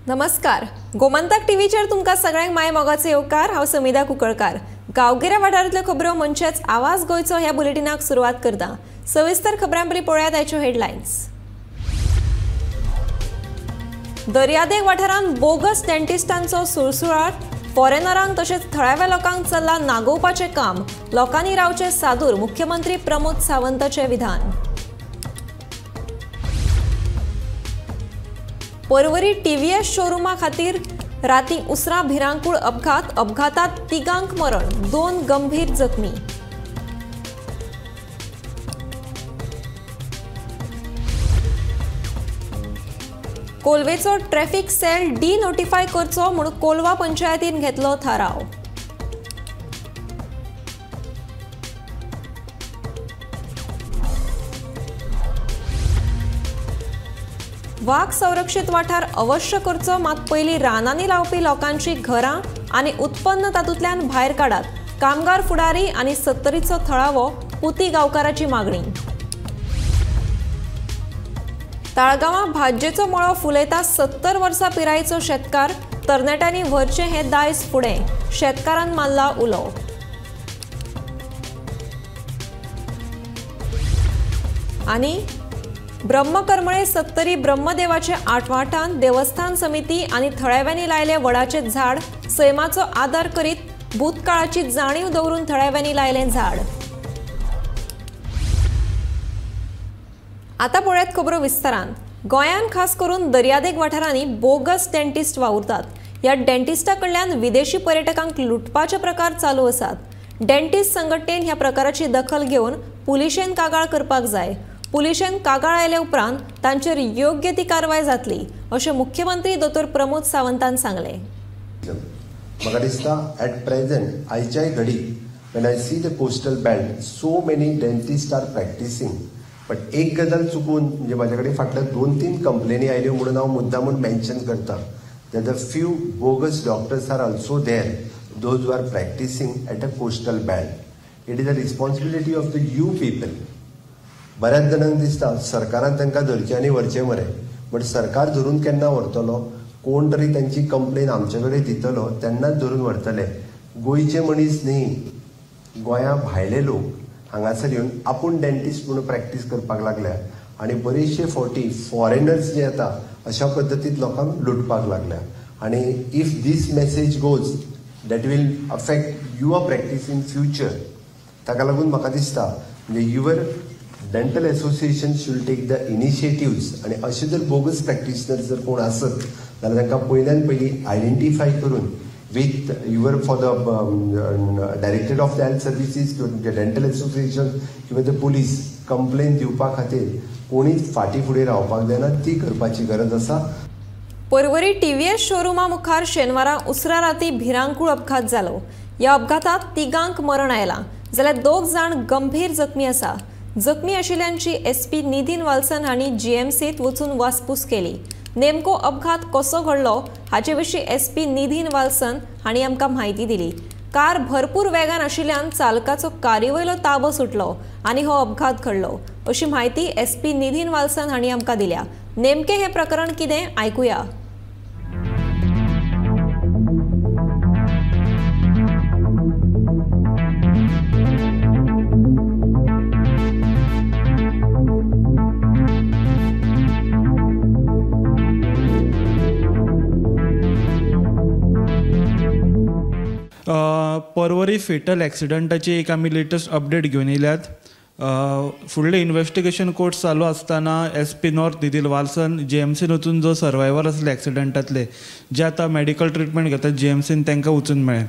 नमस्कार, गोमंतक टीव्हीचेर तुमकां सगळ्यांक my मोगाचो येवकार. हांव समिधा कुंकळकार. गांवगिऱ्या वाठारांतल्यो खबरो म्हणचेच आवाज गोंयचो ह्या बुलेटिनाक सुरवात करता. सविस्तर खबरां पयलीं पळोवया आयच्यो हेडलायन्स. दर्यादेग वाठारांत बोगस डेंटिस्टांचो सुळसुळाट, फॉरेनरांक तशेंच थळाव्या लोकांक चल्लां नागोवपाचें काम. लोकांनी रावचें सादूर, मुख्यमंत्री प्रमोद सावंताचें विधान. पर्वरी टीव्हीएस शोरुमा खातीर राती उसरां भिरांकूळ अपघात, अपघातात तिगांक मरण, 2 गंभीर जखमी. कोलवेचो ट्रॅफिक सेल डी नोटिफाय करचो म्हूण कोलवा पंचायतीन घेतलो थाराव. वाग संरक्षित वाठार अवश्य करचो, मात पयलीं रानांनी लावपी लोकांची घरां आनी उत्पन्न तातूंतल्यान भायर काडात, कामगार फुडारी आनी सत्तरीचो थळावो पुती गांवकाराची मागणी. ताळगांवां भाजयेचो मळो फुलयता 70 वर्सां पिरायेचो शेतकार, तरणाट्यांनी व्हरचें हें दायज फुडें, शेतकारान मारला उलो. आनी ब्रह्मकरमळे सत्तरी ब्रह्मदेवाचे आठवाठान देवस्थान समिती आनी थळाव्यांनी लायले वडाचे झाड, सैमाचो आदार करीत भूतकाळाची जाणीव दवरून थळाव्यांनी लायलें झाड. आतां पळयात खबरो विस्तारान. गोंयांत खास करून दर्यादेग वाठारांनी बोगस डेंटिस्ट वावुरतात. ह्या डेंटिस्टा कडल्यान विदेशी पर्यटकांक लुटपाचे प्रकार चालू आसात. डेंटिस्ट संघटनेन ह्या प्रकाराची दखल घेवन पुलिशेन कागाळ करपाक जाय. पुलिशेन कागाळ आयले उपरांत तांचेर योग्य ती कारवाय जातली अशें मुख्यमंत्री दोतोर प्रमोद सावंतान सांगलें. म्हाका दिसता एट प्रेझेंट आयच्याय घडी when I see the coastal belt so many dentist are practising. But एक गजाल चुकून म्हणजे म्हाज्या कडेन फाटल्या 2-3 कंप्लेनी आयल्यो म्हणून हांव मुद्दामून मेन्शन करता that the few bogus doctors are also there those who are practising at a coastal belt. It is a responsibility of the you people. बऱ्याच जाणांक दिसता सरकारान तांकां धरचें आनी व्हरचें मरे, बट सरकार धरून केन्ना व्हरतलो? कोण तरी तांची कंप्लेन आमचे कडेन दितलो तेन्नाच धरून व्हरतले. गोंयचे मनीस न्ही, गोंया भायले लोक हांगासर येवन आपूण डेंटिस्ट म्हणून प्रॅक्टीस करपाक लागल्या आनी बरेचशे फावटी फॉरेनर्स जे येता अशा पद्दतीन लोकांक लुटपाक लागल्या. आनी if this message goes that will affect your practice in future. ताका लागून म्हाका दिसता म्हणजे your dental association should take the initiatives. आनी अशे जर बोगस प्रॅक्टिशनर जर कोण आसत जाल्यार तांकां पयल्यान पयलीं आयडेंटिफाय करून with your for the directorate of the health services किंवा तुमचे डेंटल एसोसिएशन किंवा the police complain दिवपा खातीर कोणीच फाटीं फुडें रावपाक जायना, ती करपाची गरज आसा. पर्वरी टीव्हीएस शोरुमा मुखार शेनवारा उसरां राती भिरांकूळ अपघात जालो. ह्या अपघातात तिगांक मरण आयलां जाल्यार 2 जाण गंभीर जखमी आसा. जखमी आशिल्ल्यांची एसपी निधीन वाल्सन हांणी जीएमसीत वचून वासपूस केली. नेमको अपघात कसो घडलो हाचे विशीं एसपी निधीन वाल्सन हांणी आमकां म्हायती दिली. कार भरपूर वेगान आशिल्ल्यान चालकाचो कारी वयलो ताबो सुटलो आनी हो अपघात घडलो अशी म्हायती एसपी निधीन वाल्सन हांणी आमकां दिल्या. नेमकें हें प्रकरण कितें आयकुया. पर्वरी फेटल एक्सिडंटाची एक आमी लेटस्ट अपडेट घेवन येयल्यात. फुडलें इन्वेस्टिगेशन कोर्स चालू आसतना S P north Nidhin Valsan जीएमसीन वचून जो सर्वायवर आसले एक्सिडंटांतले जे आतां मेडिकल ट्रिटमेंट घेतात जीएमसीन तांकां वचून मेळ्ळें.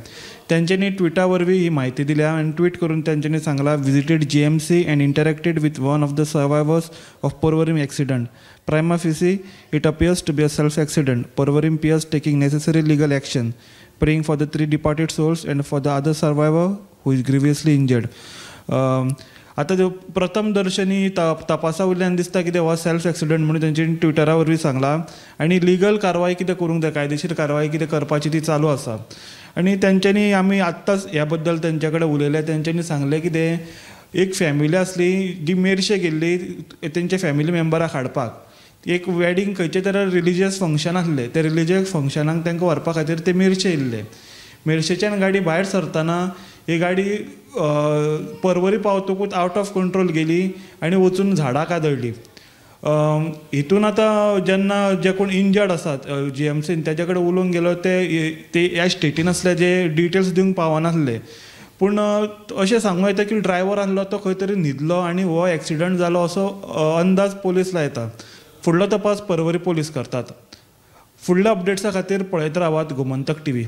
तेंच्यांनी ट्विटा वरवीं ही म्हायती दिल्या आनी ट्वीट करून तेंच्यांनी सांगलां, visited GMC and interacted with one of the survivors of Porvorim accident. Prima facie it appears to be a self accident. Porvorim PS taking necessary legal action, praying for the 3 departed souls and for the other survivor who is grievously injured. आतां त्यो प्रथम दर्शनी तपासा वयल्यान दिसता कितें हो self accident म्हणून तेंच्यांनी ट्विटरा वरवीं सांगलां आनी लिगल कारवाय कितें करूंक जाय, कायदेशीर कारवाय कितें करपाची ती चालू आसा. आनी तेंच्यांनी आमी आत्तांच ह्या बद्दल तेंच्या कडेन उलयले. तेंच्यांनी सांगलें कितें एक फॅमिली आसली जी मेरशे गेल्ली तेंच्या फॅमिली मेम्बराक हाडपाक, एक वेडींग खंयचें तरी रिलिजियस फंक्शन आसलें, ते रिलिजियस फंक्शनाक तांकां व्हरपा खातीर ते मिरशे येयल्ले. मिरशेच्यान गाडी भायर सरतना ही गाडी पर्वरी पावतकूच आवट ऑफ कंट्रोल गेली आनी वचून झाडाक आदळ्ळी. हितून आतां जेन्ना जे कोण इंजर्ड आसात जीएमसीन तेजे कडेन उलोवंक गेलो ते ह्या स्टेटीन आसले जे डिटेल्स दिवंक पावनासले. पूण अशें सांगूं येता की ड्रायव्हर आसलो तो खंय तरी न्हिदलो आनी हो एक्सिडंट जालो असो अंदाज पोलीस लायता. फुडलो तपास पर्वरी पोलीस करतात. फुडल्या अपडेट्सा खातीर पळयत रावात गोमंतक टीव्ही.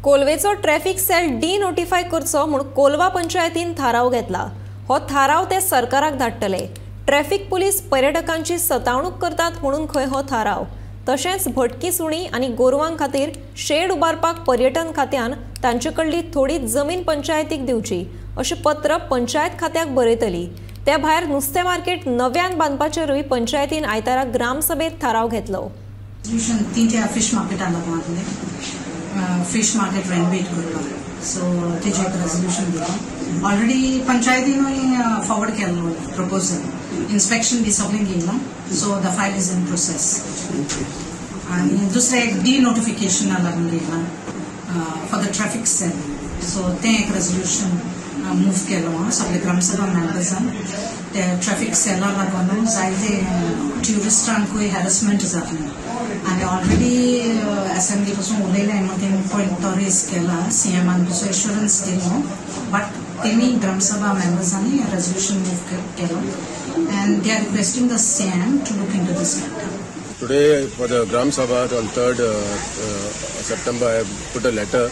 कोलवेचो ट्रॅफिक सेल डी नोटिफाय करचो म्हूण कोलवा पंचायतीन थाराव घेतला. हो थाराव ते सरकाराक धाडटले. ट्रॅफिक पुलीस पर्यटकांची सतावणूक करतात म्हणून खंय हो थाराव. तशेंच भटकी सुणी आनी गोरवां खातीर शेड उबारपाक पर्यटन खात्यान तांचे कडली थोडी जमीन पंचायतीक दिवची अशें पत्र पंचायत खात्याक बरयतली. ते भायर नुस्तें मार्केट नव्यान बांदपाचेरूय पंचायतीन आयतारा ग्रामसभेत थाराव घेतलो. फिश मार्केटान फिश मार्केट रेनोवेट करपाक सो तेजें एक रेजोल्युशन दिलां. ऑलरेडी पंचायतीनूय फॉरवर्ड केल्लो प्रपोजल, इन्स्पेक्शन बी सगळें घेयलां. So the file is in process. आनी दुसरें एक डी नोटिफिकेशना लागून घेयलां for the traffic cell. So तें एक रेजोल्युशन मूव केलो आहा सगळे ग्रामसभा मेंबर्सान. ते ट्रॅफिक सेला लागून जायते ट्युरिस्टांकूय हॅरसमेंट जातलें. आनी ऑलरेडी असेंब्ली पासून उलयलें म्हण तेणी पॉयंट तो रेज केला, सीएमान पासून एश्योरन्स दिलो. बट तेणी ग्रामसभा मेंबर्सांनी रेजोल्युशन मूव केलो and they are requesting the CM to look into this matter. Today for the Gram Sabha on 3rd September I have put a letter.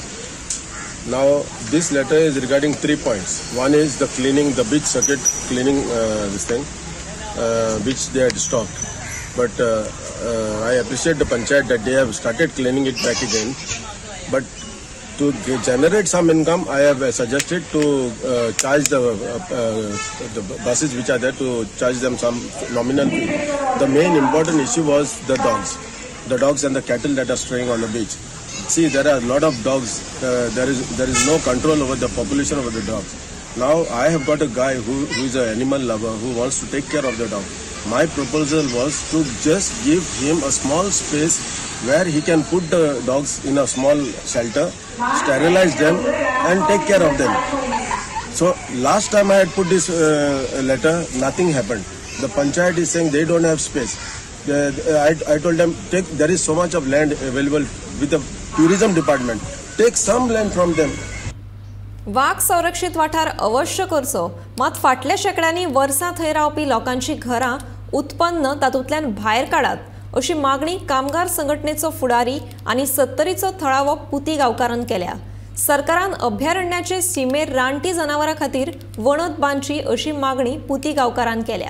Now this letter is regarding 3 points. One is the cleaning, the beach circuit cleaning, this thing, which they had stopped. But I appreciate the panchayat that they have started cleaning it back again. But to generate some income, I have suggested to charge the buses which are there, to charge them some nominal fee. The main important issue was the dogs and the cattle that are straying on the beach. See, there are a lot of dogs. There is no control over the population of the dogs. Now I have got a guy who is an animal lover who wants to take care of the dog. My proposal was to just give him a small space where he can put the dogs in a small shelter, sterilize them and take care of them. So last time I had put this letter, nothing happened. The panchayat is saying they don't have space. I told them, there is so much of land available with the tourism department. Take some land from them. वाघ संरक्षित वाठार अवश्य करचो, मात फाटल्या शेकड्यांनी वर्सां थंय रावपी लोकांची घरां उत्पन्न तातूंतल्यान भायर काडात अशी मागणी कामगार संघटनेचो फुडारी आनी सत्तरीचो थळावो पुती गांवकारान केल्या. सरकारान अभयारण्याचे सीमेर रानटी जनावरां खातीर वणत बांदची अशी मागणी पुती गांवकारान केल्या.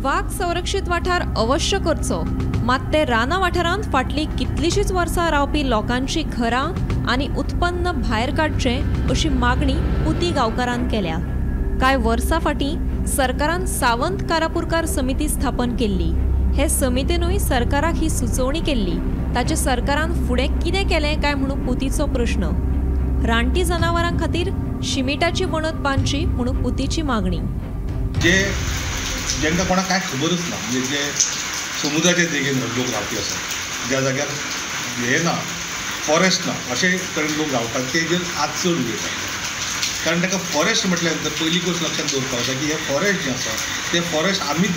वाघ संरक्षित वाठार अवश्य करचो, मात ते राना वाठारांत फाटली कितलीशीच वर्सां रावपी लोकांची घरां आनी उत्पन्न भायर काडचें अशी मागणी पुती गांवकारान केल्या. कांय वर्सां फाटीं सरकारान सावंत कारापूरकार समिती स्थापन केल्ली. हे समितीनूय सरकाराक ही सुचोवणी केल्ली. ताचे सरकारान फुडें कितें केलें काय म्हणून पुतीचो प्रश्न. रानटी जनावरां खातीर शिमिटाची वणत बांदची म्हणून पुतीची मागणी. जे जांकां कोणाक कांय खबरच ना, म्हणजे जे समुद्राच्या देगेन लोक रावपी आसात, ज्या जाग्यार हें ना, फॉरेस्ट ना, अशे कडेन लोक रावतात, तेजेर आज चड उलयतात. कारण ताका फॉरेस्ट म्हटल्या नंतर पयली गोश्ट लक्षांत दवरपाक जाय की हें फॉरेस्ट जें आसा तें फॉरेस्ट आमीच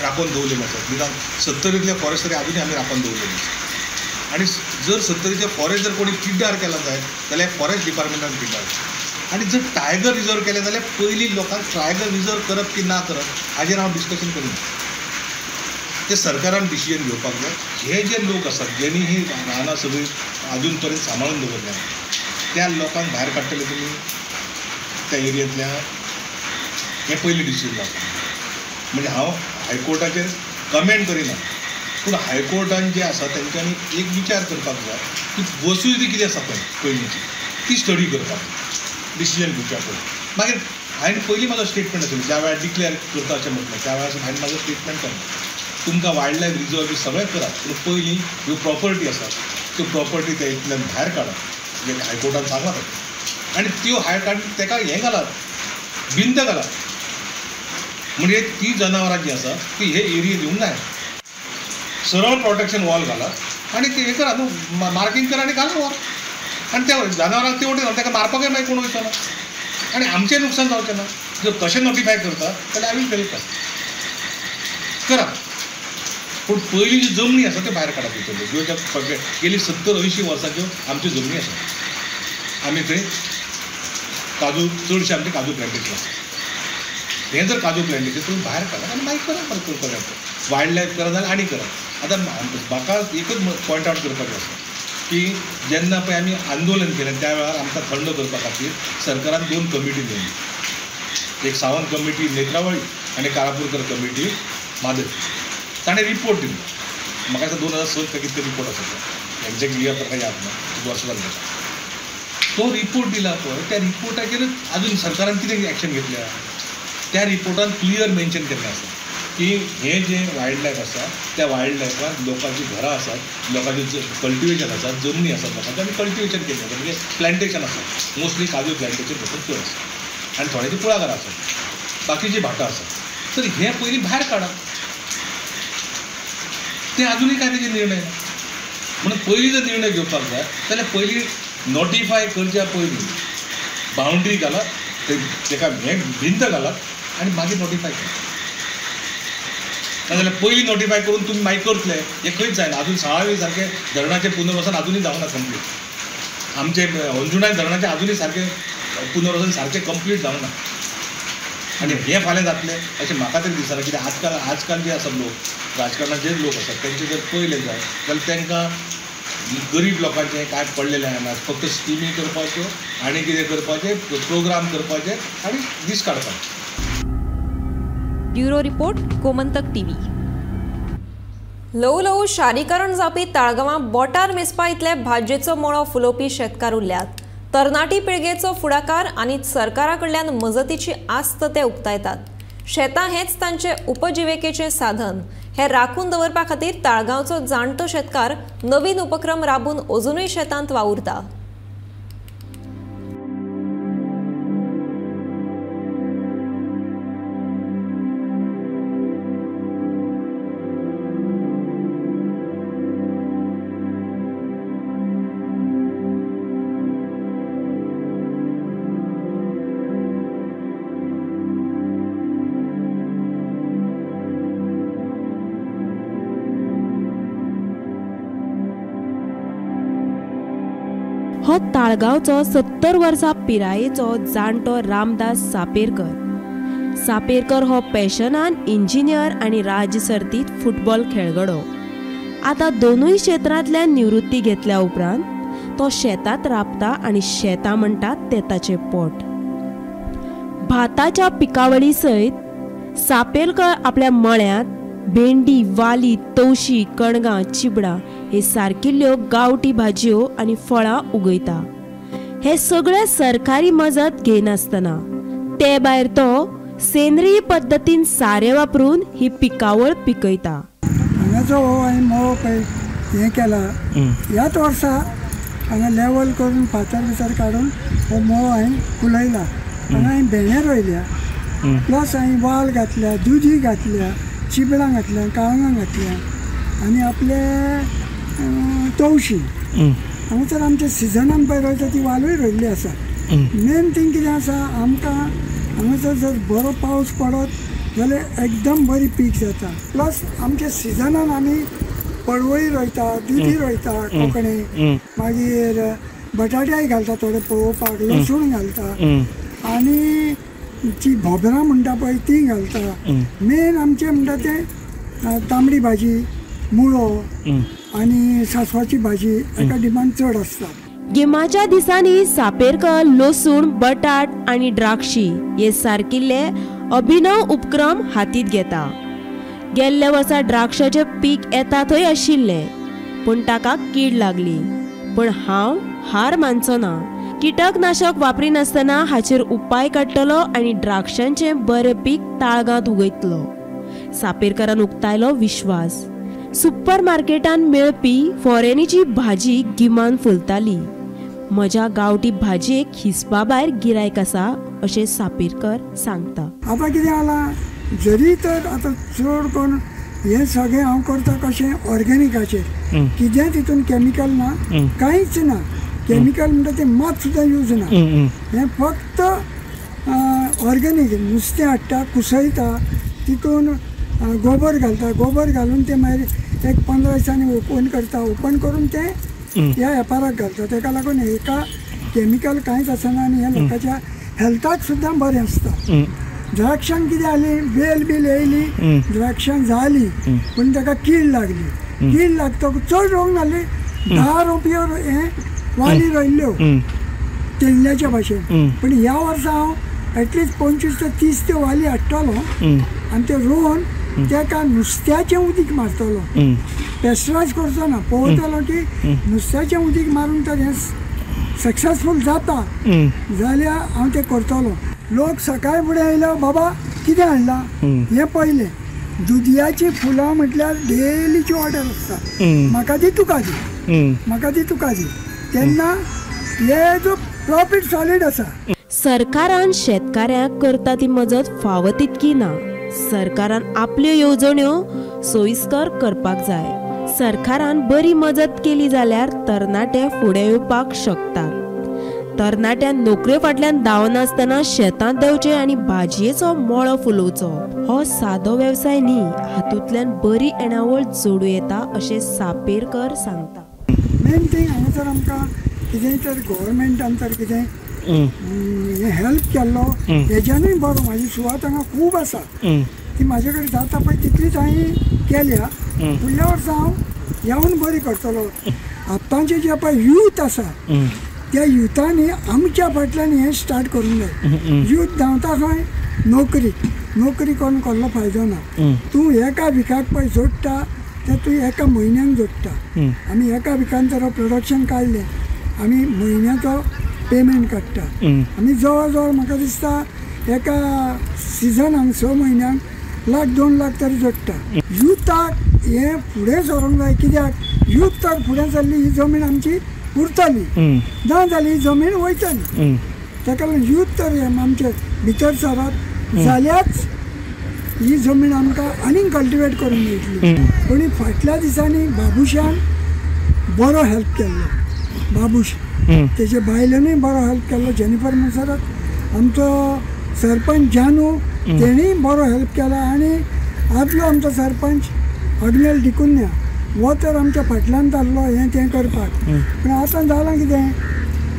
राखून दवरलेलें आसा. निदान सत्तरींतलें फॉरेस्ट तरी आजुनूय आमी राखून दवरलेलें आसा. आनी जर सत्तरीचें फॉरेस्ट जर कोणी पिड्ड्यार केलां जायत जाल्यार फॉरेस्ट डिपार्टमेंटान पिड्ड्यार. आनी जर टायगर रिजर्व केलें जाल्यार पयलीं लोकांक टायगर रिजर्व करप की ना करप हाजेर हांव डिस्कशन करिना. ते सरकारान डिसिजन घेवपाक जाय. हे जे लोक आसात ज्यांनी ही रानां सगळीं अजून पर्यंत सांबाळून दवरल्या त्या लोकांक भायर काडटले तुमी त्या एरियेंतल्या, हें पयलीं डिसिजन जावपाक. म्हणजे हांव हायकोर्टाचेर कमेंट करिना, पूण हायकोर्टान जें आसा तेंच्यांनी एक विचार करपाक जाय की वस्तुस्थिती कितें आसा पळय पयलींची ती स्टडी करपाक जाय, डिसिजन घेवच्या पयलीं. मागीर हांवें पयलीं म्हाजो स्टेटमेंट आशिल्लो ज्या वेळार डिक्लेअर करता अशें म्हटलें त्या वेळार हांवें म्हाजो स्टेटमेंट केलें, तुमकां वायल्ड लायफ रिजर्व बी सगळें करात, पूण पयलीं ह्यो प्रॉपर्टी आसा त्यो प्रॉपर्टी तेतल्यान भायर काडात, म्हणजे हायकोर्टान सांगलां ताका, आनी त्यो भायर काडून ताका हें घालात, भिंत घालात, म्हणजे ती जनावरां जी आसा ती हे एरियेन येवंक जायना, सरळ प्रोटेक्शन वॉल घालात आनी ते हें करा न्हू, मार्कींग करा आनी घाला वॉल, आनी त्या जनावरांक ते वटेन ताका मारपाकय मागीर कोण वयचो ना आनी आमचें नुकसान जावचें ना. जर तशें नोटिफाय करता जाल्यार I will welcome, करा, पूण पयलीं ज्यो जमनी आसा त्यो भायर काडप भितरल्यो, ज्यो ज्या गेली 70-80 वर्सांच्यो आमच्यो जमनी आसा, आमी थंय काजू चडशे आमचे काजू प्लांटेशन आसा, हें जर काजू प्लांटेशन तुमी भायर काडा आनी मागीर करा परत करता, वायल्ड लायफ करा जाल्यार आनी करा. आतां म्हाका एकूच पॉयंट आवट करपाचें आसा की जेन्ना पळय आमी आंदोलन केलें त्या वेळार आमकां थंड करपा खातीर सरकारान 2 कमिटी नेमली, एक सावंत कमिटी नेत्रावळी आनी कारापूरकर कमिटी म्हादय. ताणें रिपोर्ट दिलो, म्हाका दिसता 2006 काय कितें रिपोर्ट आसा तो, एक्झॅक्ट इयर ताका याद ना, खूब वर्सां जालीं. तो रिपोर्ट दिला पळय त्या रिपोर्टाचेरूच अजून सरकारान कितें एक्शन घेतल्या, त्या रिपोर्टान क्लियर मेन्शन केल्लें आसा की हें जें वायल्ड लायफ आसा त्या वायल्ड लायफान लोकांचीं घरां आसात, लोकांचें कल्टिवेशन आसा, जमनी आसात लोकांचें, आनी कल्टिवेशन केल्लें आसा, म्हणजे प्लांटेशन आसा, मोस्टली काजू प्लांटेशन थंयसर चड आसा आनी थोड्यांचीं कुळागरां आसात, बाकीचीं भाटां आसात. तर हें पयलीं भायर काडा, तें अजुनूय कांय तेजेर निर्णय ना. म्हणून पयलीं जर निर्णय घेवपाक जाय जाल्यार पयलीं नोटिफाय करच्या पयलीं बावंड्री घालात, तेका हें भिंत घालात आनी मागीर नोटिफाय करात. नाजाल्यार पयलीं नोटिफाय करून तुमी मागीर करतले हें खंयच जायना. अजून साळावी सारकें धरणाचें पुनर्वसन अजुनूय जावना कंप्लीट, आमचें अंजुणा धरणाचें अजुनूय सारकें पुनर्वसन सारकें कंप्लीट जावना, आनी हें फाल्यां जातलें अशें म्हाका तरी दिसना. कित्याक आजकाल आजकाल जे आसा लोक राजकारणाचे लोक आसात तेंचे जर पळयलें जाय जाल्यार तांकां गरीब लोकांचें कांय पडलेलें आसना, फक्त स्किमी करपाच्यो आनी कितें करपाचें, प्रोग्राम करपाचे आनी दीस काडपाचे. Bureau report, Gomantak TV. ल्हवू ल्हवू शारीकरण जावपी ताळगांवां बोटार मेजपा इतले भाजयेचो मळो फुलोवपी शेतकार उरल्यात. तरणाटी पिळगेचो फुडाकार आनी सरकारा कडल्यान मजतीची आस्त ते उक्तायतात. शेतां हेंच तांचे उपजिविकेचें साधन हें राखून दवरपा खातीर ताळगांवचो जाणटो शेतकार नवीन उपक्रम राबून अजुनूय शेतांत वावुरता. हो ताळगांवचो 70 वर्सां पिरायेचो जाणटो रामदास सापेरकर. सापेरकर हो पॅशनान इंजिनियर आनी राज्य सर्तीत फुटबॉल खेळगडो. आतां दोनूय क्षेत्रांतल्यान निवृत्ती घेतल्या उपरांत तो शेतांत राबता आनी शेतां म्हणटात ते ताचें पोट. भाताच्या पिकावळी सयत सापेरकर आपल्या मळ्यांत भेंडी, वाली, तवशी, कणगां, चिबडां हे सारकिल्ल्यो गांवठी भाजयो आनी फळां उगयता. हे सगळे सरकारी मजत घेयनासतना ते भायर तो सेंद्रीय पद्दतीन सारें वापरून ही पिकावळ पिकयता. हांगाचो हो हांवें मळो पळय हें केला, ह्याच वर्सा हांगा लेवल करून फातर बितर काडून हो मळो हांवें फुलयला. हांगा हांवें भेंडे रोयल्या, प्लस हांवें वाल घातल्या, दुदी घातल्या, चिबडां घातल्या, काळंगां घातल्या आनी आपले तवशी. हांगासर आमच्या सिजनान पळय रोयता ती वालूय रोयल्ली आसा. मेन थींग कितें आसा, आमकां हांगासर जर बरो पावस पडत जाल्यार एकदम बरी पीक जाता. प्लस आमच्या सिजनान आमी पडवळी रोयता, दुदी रोयता कोंकणी, मागीर बटाट्याय घालता थोडे पळोवपाक, लसूण घालता आनी जी भोबरां म्हणटा पळय ती घालता. मेन आमचें म्हणटा तें तांबडी भाजी, मुळो आनी सासवाची भाजी हाका डिमांड चड आसता. गिमाच्या दिसांनी सापेरकर लसूण, बटाट आनी द्राक्षी हे सारकिल्ले अभिनव उपक्रम हातीत घेता. गेल्ल्या वर्सा द्राक्षाचें पीक येता थंय आशिल्लें, पूण ताका कीड लागली. पूण हांव हार मानचो ना. कीटकनाशक वापरिनासतना हाचेर उपाय काडटलो आनी द्राक्षांचें बरें पीक ताळगांत उगयतलो. सापेरकारान उक्तायलो विश्वास. सुपर मार्केटान मेळपी फॉरेनीची भाजी गिमान फुलताली. म्हज्या गांवठी भाजयेक हिसपा भायर गिरायक आसा अशें सापेरकर सांगता. आतां कितें जालां, जरी तर आतां चड करून हें सगळें हांव करता कशें ऑर्गेनिकाचेर, कितें तितून कॅमिकल ना, कांयच ना. कॅमिकल म्हणटा तें मात सुद्दां यूज ना. हें फक्त ऑर्गेनीक नुस्तें हाडटा, कुसयता, तितून गोबर घालता, गोबर घालून तें मागीर एक 15 दिसांनी ओपन करता, ओपन करून तें ह्या वेपाराक घालता. ताका लागून हेका कॅमिकल कांयच आसना आनी हें लोकांच्या हेल्थाक सुद्दां बरें आसता. द्राक्षांक कितें जाली, बेल बील येयली, द्राक्षां जाली, पूण ताका कीड लागली. कीड लागतकूच चड रोवंक नासली, 10 रोपयो हें वाली रोयल्ल्यो तेल्ल्याच्या भाशेन. पूण ह्या वर्सा हांव एटलिस्ट 25 ते 30 त्यो वाली हाडटलो आनी त्यो रोवन ताका नुस्त्याचें उदीक मारतलो. पेस्टरायज करचो ना, पळयतलो की नुस्त्याचें उदीक मारून तर हें सक्सेसफूल जाता जाल्यार हांव तें करतलो. लोक सकाळ फुडें आयलो, बाबा कितें हाडलां हें पयलें. दुदयाचीं फुलां म्हटल्यार डेलीची ऑर्डर आसता, म्हाका दी तुका दी, म्हाका दी तुका दी. तेन्ना हे जो प्रॉफीट सॉलीड आसा. सरकारान शेतकाऱ्यांक करता ती मजत फावो तितकी ना. सरकारान आपल्यो येवजण्यो सोयीस्कर करपाक जाय. सरकारान बरी मजत केली जाल्यार तरणाटे फुडें येवपाक शकतात. तरणाट्यान नोकरे फाटल्यान धांवनासतना शेतांत देंवचें आनी भाजयेचो मळो फुलोवचो. हो सादो वेवसाय न्ही, हातूंतल्यान बरी येणावळ जोडूं येता अशें सापेरकर सांगता. मेन थिंग हांगासर आमकां कितेंय तर गव्हर्मेंटान तर कितें हेल्प केल्लो हेज्यानूय बरो. म्हाजी सुवात हांगा खूब आसा, ती म्हाजे कडेन जाता पळय तितलीच हांवें केल्या. फुडल्या वर्सा हांव येवन बरी करतलो. आतांचे जे पळय यूथ आसा त्या युथांनी आमच्या फाटल्यान हें स्टार्ट करूंक जाय. यूथ धांवता खंय, नोकरी. नोकरी करून कसलो फायदो ना. तूं एका विकाक पळय जोडटा तें तूं एका म्हयन्याक जोडटा. आमी एका विकान जर प्रोडक्शन काडलें, आमी म्हयन्याचो पेमेंट काडटा. आमी जवळ जवळ म्हाका दिसता एका सिजनाक 6 म्हयन्यांक लाख 2 लाख तरी जोडटा. युथाक हें फुडें सरूंक जाय, कित्याक यूथ तर फुडें सरली ही जमीन आमची उरतली, ना जाली ही जमीन वयतली. ताका लागून यूथ तर आमचे भितर सरत जाल्याच ही जमीन आमकां आनीक कल्टिवेट करूंक मेळटली. पूण फाटल्या दिसांनी बाबुशान बरो हेल्प केल्लो, बाबूश तेजे बायलेनूय बरो हेल्प केल्लो, जेनिफर मुसरत, आमचो सरपंच जानू तेणीय बरो हेल्प केला. आनी आदलो आमचो सरपंच अग्नेल डिकुन्या हो तर आमच्या फाटल्यान जाल्लो हें तें करपाक. पूण आतां जालां कितें,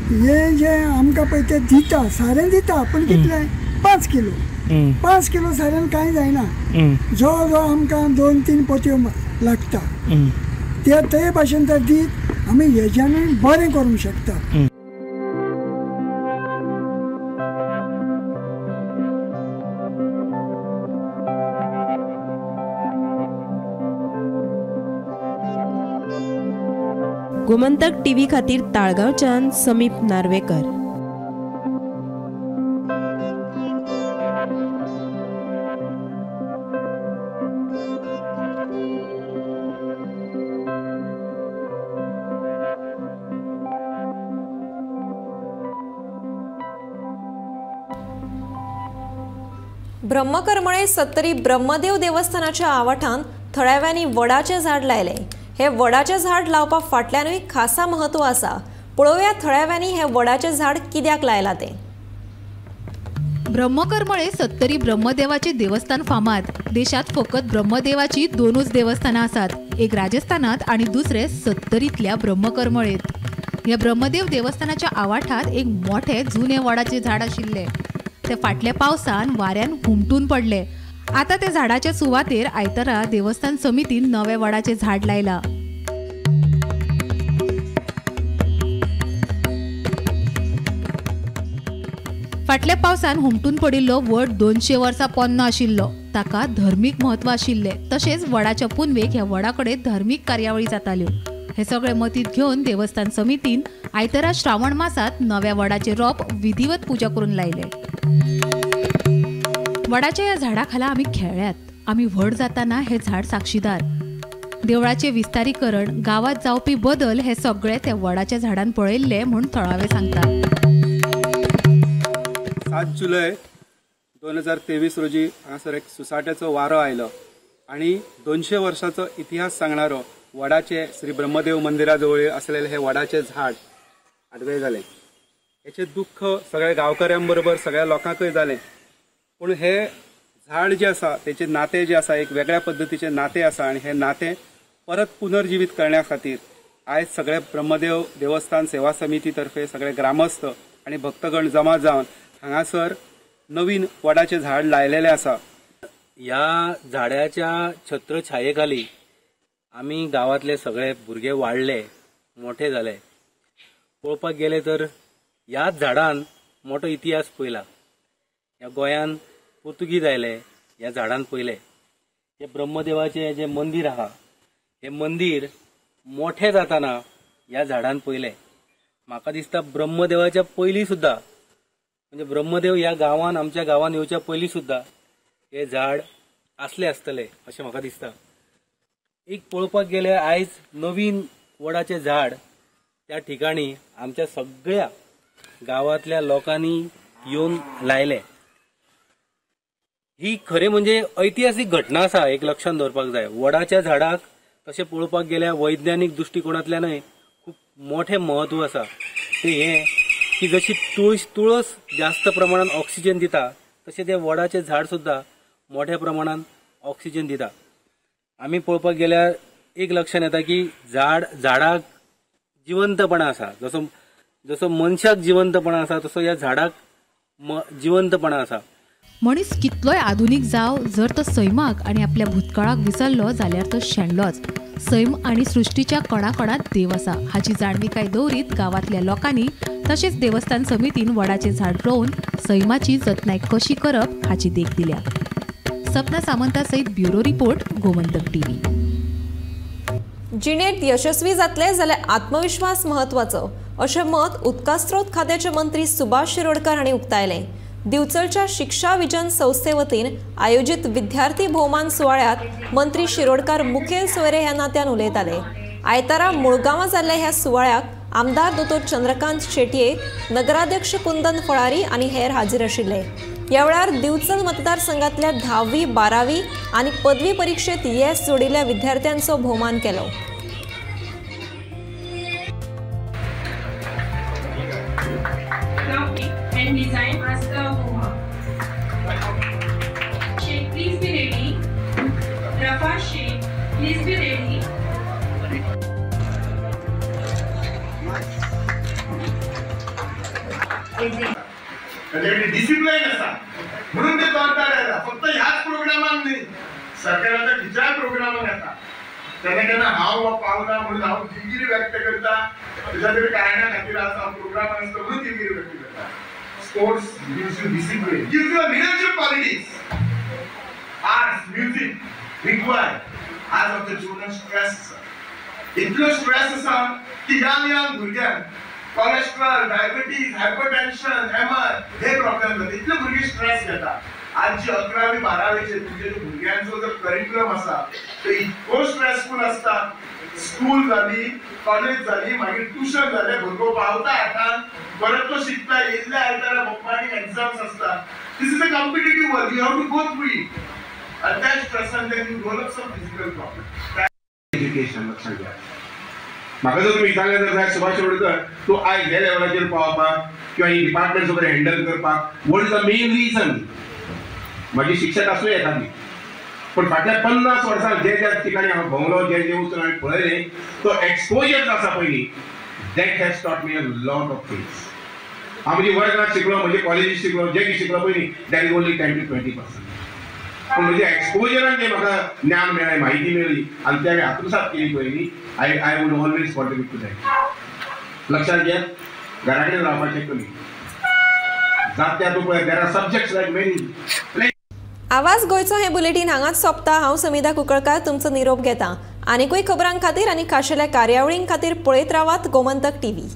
हें जें आमकां पळय तें दिता, सारें दिता, पूण कितलें, 5 किलो. 5 किलो साऱ्यान कांय जायना. जवळ जवळ आमकां 2-3 पोतयो लागता. ते भाशेन तर दीत आमी हेज्यानूय बरें करूंक शकता. गोमंतक टीव्ही खातीर ताळगांवच्यान समीप नार्वेकर. ब्रह्मकरमळे सत्तरी ब्रह्मदेव देवस्थानाच्या आवाठांत थळाव्यांनी वडाचें झाड लायलें. हे वडाचें झाड लावपा फाटल्यानूय खासा म्हत्व आसा. पळोवया थळाव्यांनी हे वडाचें झाड कित्याक लायलां तें. ब्रह्मकरमळे सत्तरी ब्रह्मदेवाचे देवस्थान फामाद. देशात फकत ब्रह्मदेवाची दोनूच देवस्थानां आसात, एक राजस्थानात आनी दुसरे सत्तरींतल्या ब्रह्मकरमळेत. ह्या ब्रह्मदेव देवस्थानाच्या आवाठांत एक मोठे जुने वडाचे झाड आशिल्ले. ते फाटल्या पावसान वाऱ्यान हुमटून पडले. आता ते झाडाच्या सुवातेर आयतारा देवस्थान समितीन नवे वडाचे झाड लायला. फाटल्या पावसान हुमटून पडिल्लो वड 200 वर्सां पोन्नो आशिल्लो. ताका धर्मीक म्हत्व आशिल्लें. तशेंच वडाच्या पुनवेक ह्या वडा कडेन धर्मीक कार्यावळी जाताल्यो. हे सगळे मतीत घेवन देवस्थान समितीन आयतारा श्रावण मासात नव्या वडाचे रोप विधिवत पूजा करून लायले. वडाच्या ह्या झाडा खाला आमी खेळ्यात. आमी व्हड जाताना हे झाड साक्षीदार. देवळाचे विस्तारीकरण, गावात जावपी बदल हे सगळे त्या वडाच्या झाडान पळयल्ले म्हूण थळावे सांगतात. 7 जुलय 2023 रोजी हांगासर एक सुसाट्याचो वारो आयलो आनी 200 वर्सांचो इतिहास सांगणारो वडाचे श्री ब्रह्मदेव मंदिरा जवळ असलेले हे वडाचे झाड आडवे जालें. हेचें दुख्ख सगळ्या गांवकऱ्यां बरोबर सगळ्या लोकांकय जालें. पूण हे झाड जे आसा तेचे नातें जे आसा एक वेगळ्या पद्दतीचें नातें आसा आनी हे नातें परत पुनर्जिवीत करण्या खातीर आयज सगळे ब्रह्मदेव देवस्थान सेवा समिती तर्फे सगळे ग्रामस्थ आनी भक्तगण जमा जावन हांगासर नवीन वडाचें झाड लायलेलें आसा. ह्या झाडाच्या छत्रछायेखाली आमी गांवांतले सगळे भुरगे वाडले, मोठे जाले. पळोवपाक गेले तर ह्याच झाडान मोठो इतिहास पळयला. ह्या गोंयान पुर्तुगीज आयले, ह्या झाडान पळयले. हे ब्रह्मदेवाचें जें मंदीर आहा हें मंदीर मोठें जाताना ह्या झाडान पळयलें. म्हाका दिसता ब्रह्मदेवाच्या पयलीं सुद्दां, म्हणजे ब्रह्मदेव ह्या गांवान आमच्या गांवान येवच्या पयलीं सुद्दां हें झाड आसलें आसतलें अशें म्हाका दिसता. एक पळोवपाक गेल्यार आयज नवीन वडाचें झाड त्या ठिकाणी आमच्या सगळ्या गांवांतल्या लोकांनी येवन लायलें. ही खरें म्हणजे ऐतिहासीक घटना आसा, एक लक्षांत दवरपाक जाय. वडाच्या झाडाक तशें पळोवपाक गेल्यार वैज्ञानीक दृश्टिकोणांतल्यानय खूब मोठें म्हत्व आसा. तें हें की जशी तुळस जास्त प्रमाणान ऑक्सिजन दिता तशें तें वडाचें झाड सुद्दां मोठ्या प्रमाणान ऑक्सिजन दिता. आमी पळोवपाक गेल्यार एक लक्षांत येता की झाडाक जिवंतपणा आसा. जसो जसो मनशाक जिवंतपणा आसा तसो ह्या झाडाक जिवंतपणा आसा. मनीस कितलोय आधुनीक जाव, जर तो सैमाक आनी आपल्या भूतकाळाक विसरलो जाल्यार तो शेणलोच. सैम आनी सृश्टीच्या कणाकणांत देव आसा हाची जाणविकाय दवरीत गांवांतल्या लोकांनी तशेंच देवस्थान समितीन वडाचें झाड रोवन सैमाची जतनाय कशी करप हाची देख दिल्या. सपना सामंता सयत ब्युरो रिपोर्ट, गोमंतक टीव्ही. जिणेंत यशस्वी जातले जाल्यार आत्मविश्वास म्हत्वाचो अशें मत उदकास्रोत खात्याचे मंत्री सुभाष शिरोडकर हांणी उक्तायलें. दिवचलच्या शिक्षा विजन संस्थे वतीन आयोजित विद्यार्थी भोवमान सुवाळ्यात मंत्री शिरोडकर मुखेल सोयरे ह्या नात्यान उलयताले. आयतारा मुळगांवां जाल्ल्या ह्या सुवाळ्याक आमदार दोतोर चंद्रकांत शेटये, नगराध्यक्ष कुंदन फळारी आनी हेर हाजीर आशिल्ले. ह्या वेळार दिवचल मतदारसंघातल्या 10वी, 12वी आनी पदवी परिक्षेत येस जोडिल्ल्या विद्यार्थ्यांचो भोवमान केलो. Please be ready. Rafa Sheikh, please be ready. Discipline आसा म्हणून ते तोडटार येता. फक्त ह्याच प्रोग्रामाक न्ही, सरकाराच्या खंयच्याय प्रोग्रामाक येता. केन्ना केन्ना हांव पावना म्हणून हांव दिलगिरी व्यक्त करता. तुज्या तरी कारणा खातीर आसा प्रोग्राम आसता म्हणून दिलगिरी व्यक्त करता. Sports gives you discipline, gives you leadership qualities. Arts, music required. आज आमच्या जिवनात स्ट्रेस आसा, इतलो स्ट्रेस आसा की ह्या ह्या भुरग्यांक कोलेस्ट्रॉल, डायबिटीज, हायपरटेन्शन, एमआर हे प्रॉब्लेम जाता. इतले भुरगीं स्ट्रेस घेता. आज जी 11वी 12वीचे तुमचे जे भुरग्यांचो जो करिक्युलम आसा तो इतको स्ट्रेसफूल आसता. स्कूल जाली, कॉलेज जाली, मागीर ट्युशन जालें, भुरगो पावता आठांक, परत तो शिकता, येयल्ल्या आयतारा बॉम्बानी एग्जाम्स आसता. This is a competitive world, you have to go through it. And that stress and then you develop some physical problem. Education लक्षात घ्या. म्हाका जर तुमी विचारलें जर जाय सुभाष शिरोडकर तूं आयज ह्या लेवलाचेर पावपाक किंवा ही डिपार्टमेंट सगळें हँडल करपाक what is the main reason? म्हाजी शिक्षक आसूं येताली, पूण फाटल्या 50 वर्सां जे ज्या ठिकाणी हांव भोंवलो, जे जे वचून हांवें पळयलें, तो एक्सपोजर जो आसा पयलीं that has taught me a lot of things. हांव म्हजी वर्गांत शिकलो, म्हजे कॉलेजीत शिकलो, जे कितें शिकलो पयलीं that is only 10 to 20%. पूण म्हज्या एक्सपोजरान जें म्हाका ज्ञान मेळ्ळें, म्हायती मेळ्ळी आनी तें हांवें आत्मसात केली पयलीं, I would always contribute to that. लक्षात घेयात, घरा कडेन रावपाचें कमी जात्या तूं पळय, there are subjects like many. आवाज गोंयचो हें बुलेटीन हांगाच सोंपता. हांव समिधा कुंकळकार तुमचो निरोप घेता. आनीकूय खबरां खातीर आनी खाशेल्या कार्यावळीं खातीर पळयत रावात गोमंतक टीव्ही.